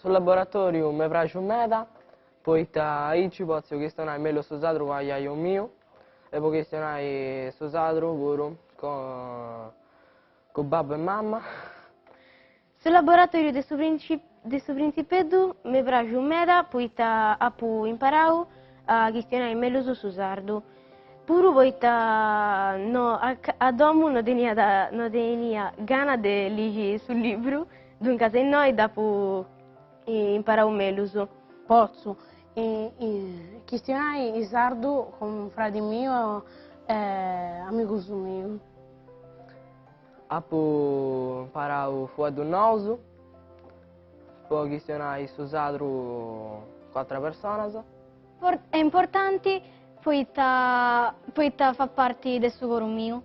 Su laboratoriu m'est praxiu meda poita aici potzu chistionai mellus su sadru cun aiaiu miu e po chistionai su sadru puru cun babbu e mamma. Su laboratoriu de su de su printzipeddu m'est praxiu meda poita apu imparau a chistionai mellus su sardu, puru poita no a domu no teniat no tenia gana de ligi su libru, duncas innoi dd'apu imparau mellus. Potzu chistionai in sardu cun fradi miu e amigus mius. Apu imparau fueddus nous po chistionai su sadru cun ateras personas. Est importanti poita poita fait parti de su coru miu.